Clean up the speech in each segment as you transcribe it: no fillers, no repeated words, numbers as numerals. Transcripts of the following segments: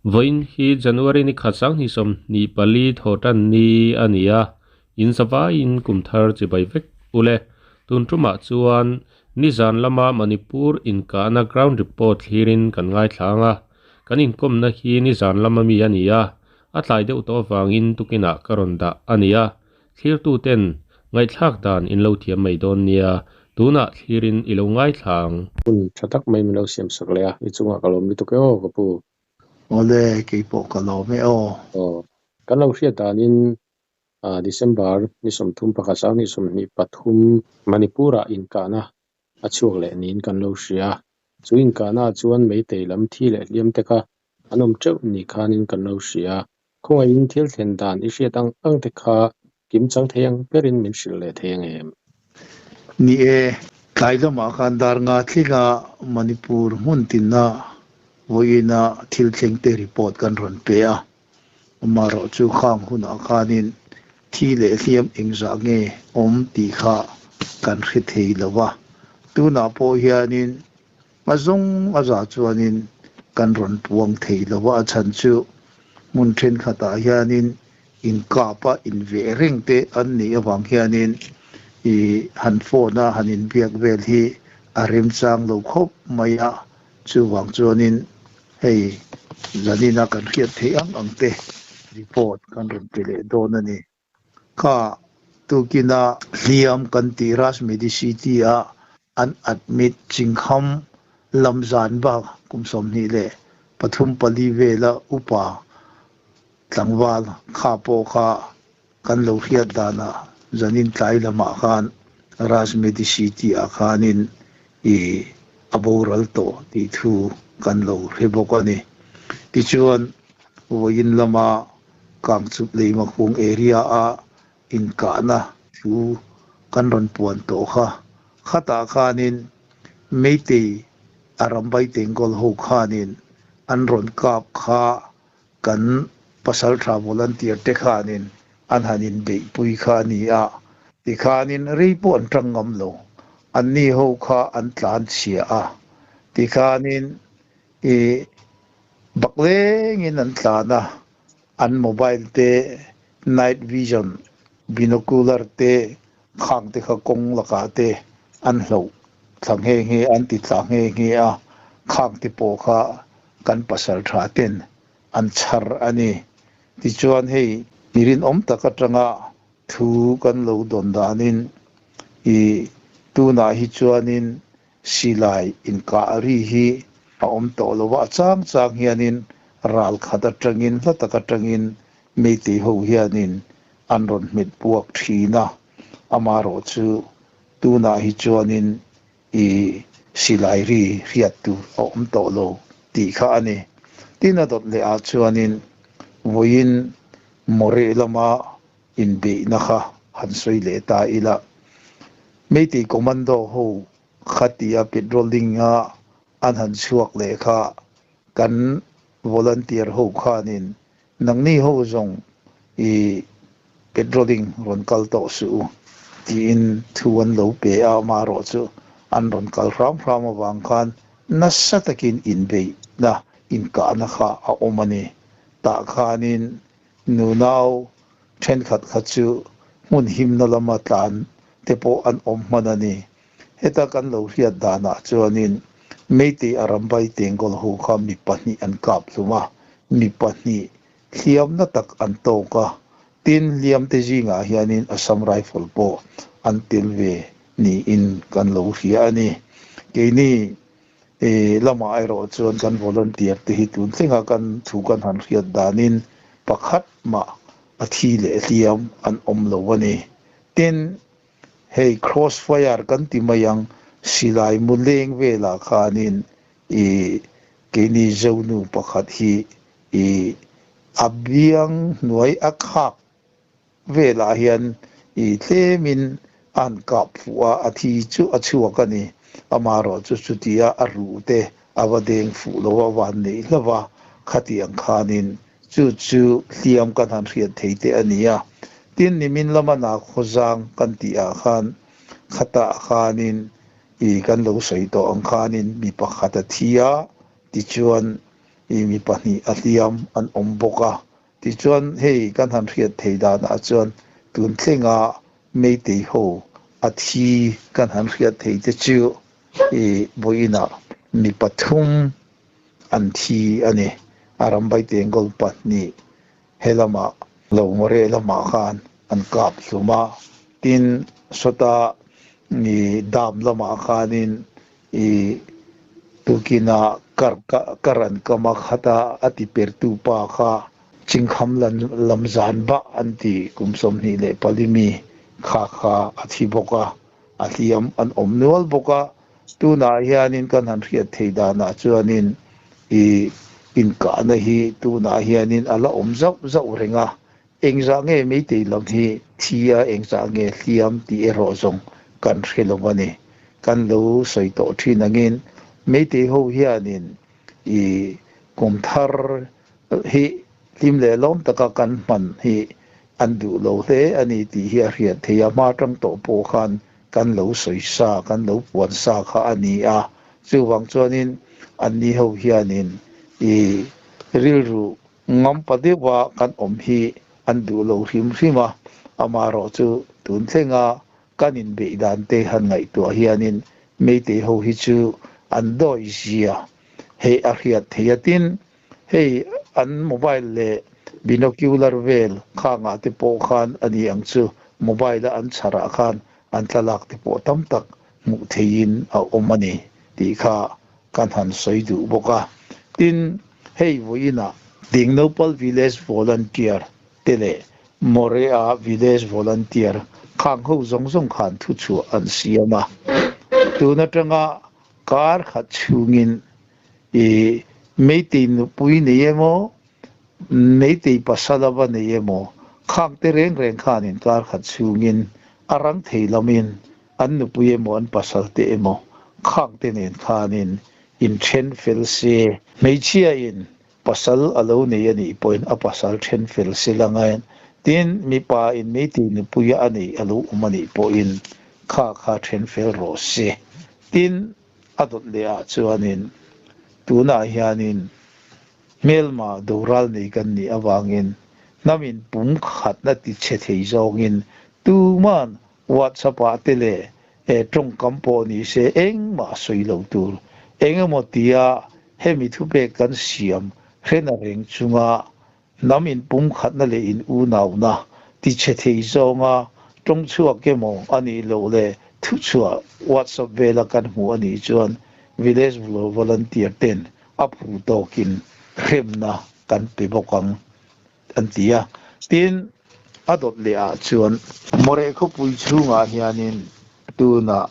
Vawiin hi January ni khat 2024 thawhtan ni a ni a, in zavaiin kum thar chibai vek ule. Tun tumah chuan nizan lama Manipur inkahna ground report thlirin kan ngaithla ang a, kan inkawmna hi nizan lama mi a ni a, a tlai deuh tawh avangin tukinah ka rawn dah a ni a, Thlirtuten ngaihthlak dan in lo thiam mai dawn nia, tunah thlirin i lo ngaithla ang. Hun tha tak mai min lo siam sak leh a, i chungah ka lawm lutuk e aw ka pu. Awle, kei pawh ka lawm e aw. Aw, kan lo hriat danin December ni 31 2023 Manipur-ah inkahna a chhuak leh niin kan lo hria. Chu inkahna ah chuan Meitei lam thi leh hliam te kha an awm teuh ni khanin kan lo hria. Khawngaihin thil thlen dan i hriat ang ang te kha kim chang thei ang berin min hrilh leh thei ang em? Ni e, tlai lamah khan dar nga tlinga Manipur hmun tinna vawiina thil thleng te report kan rawn pe a. Amaherawhchu khang hunah khanin thi leh hliam engzah nge awm tih kha kan hre thei lo va. Tunah pawh hianin A zawng a zah chuanin kan rawn puang thei lo a, a chhan chu hmun thenkhatah hianin inkapa inveh reng te an nih avang hianin i han phone a han inbiak vel hi a remchang lo khawp mai a, chuvang chuanin hei zanina kan hriat theih ang ang te report kan rawn pe leh dawn a ni. Kha tukina hliam kan tih Raj Medicity a an admit Chingkham lam zan bak kum 23 pali vela upa tlangval kha pawh kha kan lo hriat danah zanin tlai lamah khan Raj Medicity ah khanin i a boral tawh tih thu kan lo hre bawk a ni. Tichuan vawiin lama Kangchup Leimakung area a inkahna thu kan rawn puan tawh kha. Khatah khanin Meitei Arambai Tengkawl ho khanin an rawn kap kha kan pasaltha volunteer te khanin an han inbeihpui kha a ni a. Tikhanin rei pawh an tang ngam lo. Anni ho kha an tlan chhia a. Tikhanin i Bak lengin an tlan a, an mobile te, night vision, binocular te, khang te kha kawng lakah te an hloh thla nghe nghe, an ti tla nghe nghe a, khang te pawh kha kan pasal tha ten an chhar a ni. Tichuan hei mi rinawm tak atanga thu kan lo dawn danin i tunah hi chuanin Silai inkah ri hi a awm tawh lo a, a chang chang hianin ral khat atangin hla tak atangin Meitei ho hianin an rawn hmet puak thin a, amaherawh chu tunah hi chuanin i silai ri hriat tur a awm tawh lo tih kha a ni. Tin a dawt leh ah chuanin vawiin Moreh lama inbeihna kha han sawi leh ta ila. Meitei commando ho kha tia patrolling a an han chhuak leh kha kan volunteer ho khanin nangni ho zawng i patrolling rawn kal tawh suh u tiin thu an lo pe a, amaherawhchu an rawn kal hram hram avang khan nasa takin inbeihna inkahna kha a awm a ni. Tah khanin Nunau thenkhat kha chu hmun himna lama tlan te pawh an awm hman a ni. Heta kan lo hriat danah chuanin Meitei Arambai Tengkawl ho kha mi pahnih an kap hlum a, mi pahnih hliamna tak an tawk a, tin hliamte zingah hianin Assam Rifle pawh an tel ve niin kan lo hria a ni. Keini Lamah erawh chuan kan volunteer te hi tun thlenga kan thu kan han hriat danin pakhat mah a thi leh hliam an awm lo a ni. Tin, hei cross fire kan ti mai ang, silai mu leng velah khanin i keini Zonu pakhat hi i a biang hnuai a khak velah hian i tlemin a han kap fuh a, a thi chu a chhuak a ni. Amaherawhchu chutia a ruh te a va deng fuh lo a van neih hlauh a, khatiang khanin chu chu hliam kan han hriat thei te a ni a. Tin, nimin lama Nakhawzang kan tih ah khan khatah khanin i kan lo sawi tawh ang khanin mi pakhat a thi a, tichuan. I mi pahnih a hliam an awm bawk a. Tichuan hei kan han hriat thei danah chuan tun thlenga Meitei ho a thi kan han hriat thei te chu i vawiinah mi pathum an thi a ni. Arambai Tengol pahnih he lamah lo More lamah khan an kap hlum a, tin sawta i dam lamah khanin i tukina kar kar an kam a khata a ti pertu pa kha Chingkham lam zan bah an ti kum 24 mi kha kha a thi bawk a, a hliam an awm nual bawk a. Tunah hianin kan han hriat thei danah chuanin i inkahna hi tunah hianin a la awm zauh zauh reng a, engzah nge Meitei lam hi thi a engzah nge hliam tih erawh zawng kan hre lo a ni. Kan lo sawi tawh thin angin Meitei ho hianin i kum thar hi hlim leh lawm taka kan hman hi an duh lo hle a ni tih hi a hriat theih a, hma tang tawh pawh khan kan lo sawi sa, kan lo puan sa kha a ni a. Chuvang chuanin anni ho hianin i rilru ngampa deuha kan awm hi an duh lo hrim hrim a, amaherawh chu tun thlenga kan inbeih dan te han ngaihtuah hianin Meitei ho hi chu an dawi zia hei a hriat theih a, tin hei an mobile leh binocular vel khangah te pawh khan a ni ang chu mobile a an chharah khan an thlalak te pawh tam tak hmuh theihin a awm a ni tih kha kan han sawi duh bawk a. Tin, hei vawiinah Dingnopal Village Volunteer te leh Morea Village Volunteer khang ho zawng zawng khan thuchhuah an siam a. Tun atanga kar khat chhungin i Meitei nupui nei emaw, Meitei pasal a va nei emaw, khang te reng reng khanin kar khat chhungin a rang thei lamin an nupui emaw an pasal te emaw khang te nen khanin inthen fel se. Hmeichhia in pasal a lo nei a nih pawhin a pasal then fel se la ngain, tin mipa in Meitei nupui a neih a lo awm a nih pawhin kha kha then fel rawh se. Tin a dawt leh ah chuanin tunah hianin hmelma doral nei kan nih avangin hnamin pum khatna ti chhe thei zawngin tuman WhatsApp ah te leh tawngkam pawh ni se engmah sawi lo tur engemaw tia hemi thupek kan siam hrena reng chunga hnam in pum khatna leh in unauna ti chhe thei zawnga tawng chhuak emaw a nih loh leh thuchhuah WhatsApp vela kan hmuh a nih chuan Village Volunteer ten a phu tawkin hremna kan pe bawk ang an ti a. Tin, a dawt leh ah chuan Moreh khawpui chhungah hianin tunah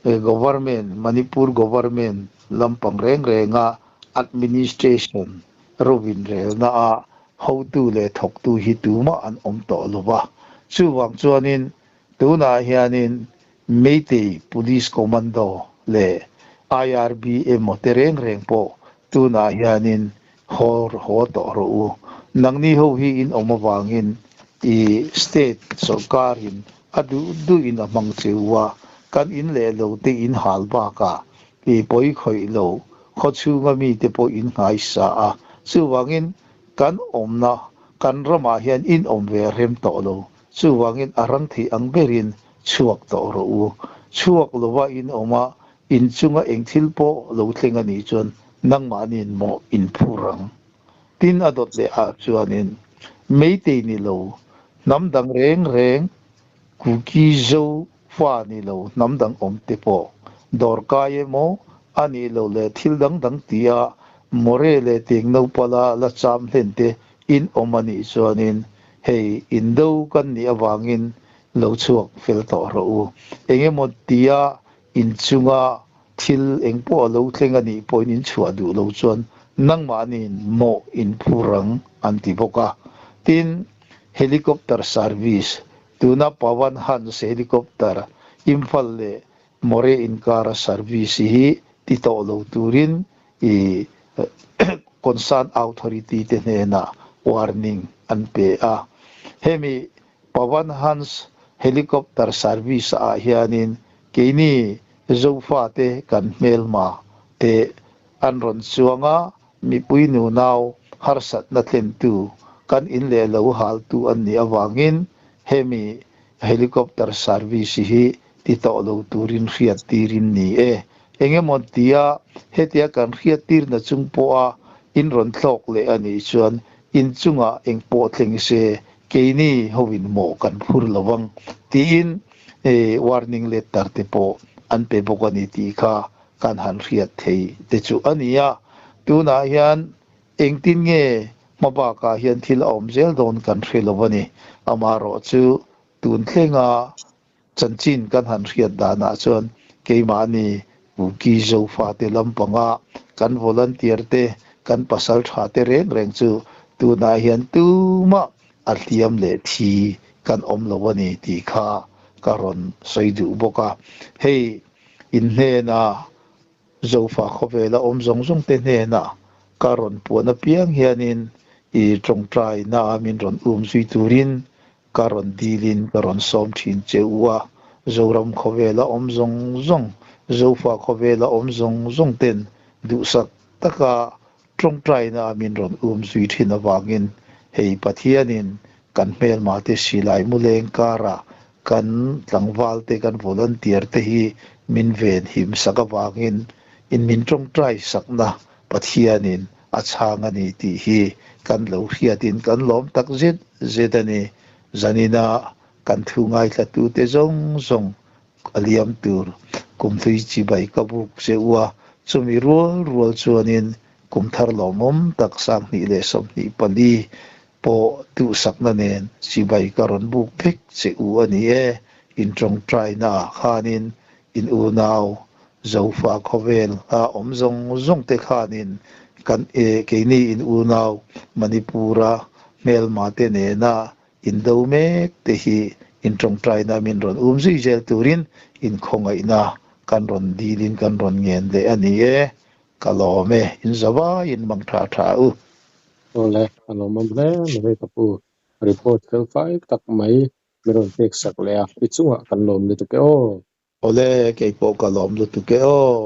Government, Manipur Government lampang reng renga Administration rovin relna ah hotu leh thawktu hi tumah an awm tawh lo va. Chuvang chuanin tunah hianin Meitei Police Commando leh IRB emaw te reng reng pawh tunah hianin haw haw tawh rawh u. Nangni ho hi in awm avangin i state sawrkarin a duh duhin a hmang cheu a, kan in leh lo te in hal bakah i pawi khawih lo khaw chhunga mite pawh in nghaisa a, chuvangin kan awmna kan ramah hian in awm ve rem tawh lo, chuvangin a rang theih ang berin chhuak tawh rawh u. Chhuak lova in awm a, in chunga eng thil pawh lo thleng a nih chuan nangmahniin mawh in phur ang. Tin a dawt leh ah chuanin Meitei ni lo, hnam dang reng reng Kuki Zo fa ni lo hnam dang awm te pawh dawr kai emaw a nih loh leh thil dang dang tia More leh Teng Nopala la cham hlen te in awm a nih chuanin hei indo kan nih avangin lo chhuak fel tawh rawh u. Engemaw tia inchunga thil eng pawh a lo thleng a nih pawhin in chhuah duh lo chuan nangmahniin mawh in phur ang an ti bawk a. Tin, helicopter service tuna Pawan Hans helicopter Imphal leh More inkara service hi ti tawh lo turin i concern authority te hnenah warning an pe a. Hemi Pawan Hans helicopter service ah hianin keini Zofate kan hmelma te an rawn chuang a. mipui nunau harsatna thlentu kan in leh lo haltu an nih avangin hemi helicopter service hi ti tawh lo turin hriattirin ni e. Engemaw tia hetia kan hriattirna chung pawha in rawn thlawk leh a nih chuan in chungah engpawh thleng se keini hoin mawh kan phur lovang tiin warning letter te pawh an pe bawk a ni tih kha kan han hriat thei te chu a ni a. Tunah hian engtin nge hmabakah hian thil a awm zel dawn kan hre lo a ni. Amaherawhchu tun thlenga chanchin kan han hriat danah chuan keimahni Kuki Zofate lampanga kan volunteer te, kan pasal tha te reng reng chu tunah hian tumah a hliam leh thi kan awm lo a ni tih kha ka rawn sawi duh bawk a. Hei in hnena Zofa khawvela awm zawng zawng te hnena ka rawn puan apiang hianin i tawngtaina min rawn um zui turin ka rawn dilin ka rawn sawm thin che u a. Zoram khawvela awm zawng zawng, Zofa khawvela awm zawng zawng ten duhsak taka tawngtaina min rawn um zui thin avangin hei Pathianin kan hmelma te silai muleng kara kan tlangval te kan volunteer te hi min ven him sak avangin in min tawngtai sakna Pathianin a chhang a ni tih hi kan lo hriatin kan lawm tak zet zet a ni. Zanina kan thu ngaithla tu te zawng zawng a liam tur kumhlui chibai ka buk che u a, chumi rual rual chuanin kumthar lawmawm tak 2024 pawh duhsakna nen chibai ka rawn buk vek che u a ni e. In tawngtaina ah khanin in unau Zofa khawvel a awm zawng zawng te khanin kan e keini in unau Manipura hmelma te nena indo mek te hi in tawngtaina min rawn um zui zel turin in khawngaihna kan rawn dilin kan rawn ngen leh a ni e. Ka lawm e, in zavaiin mang tha tha u. Awle, a lawmawm hle mai ka pu. Report fel fai tak mai min rawn pek sak leh a, i chungah kan lawm lutuk e aw. Awle, keipawh ka lawm lutuk e aw.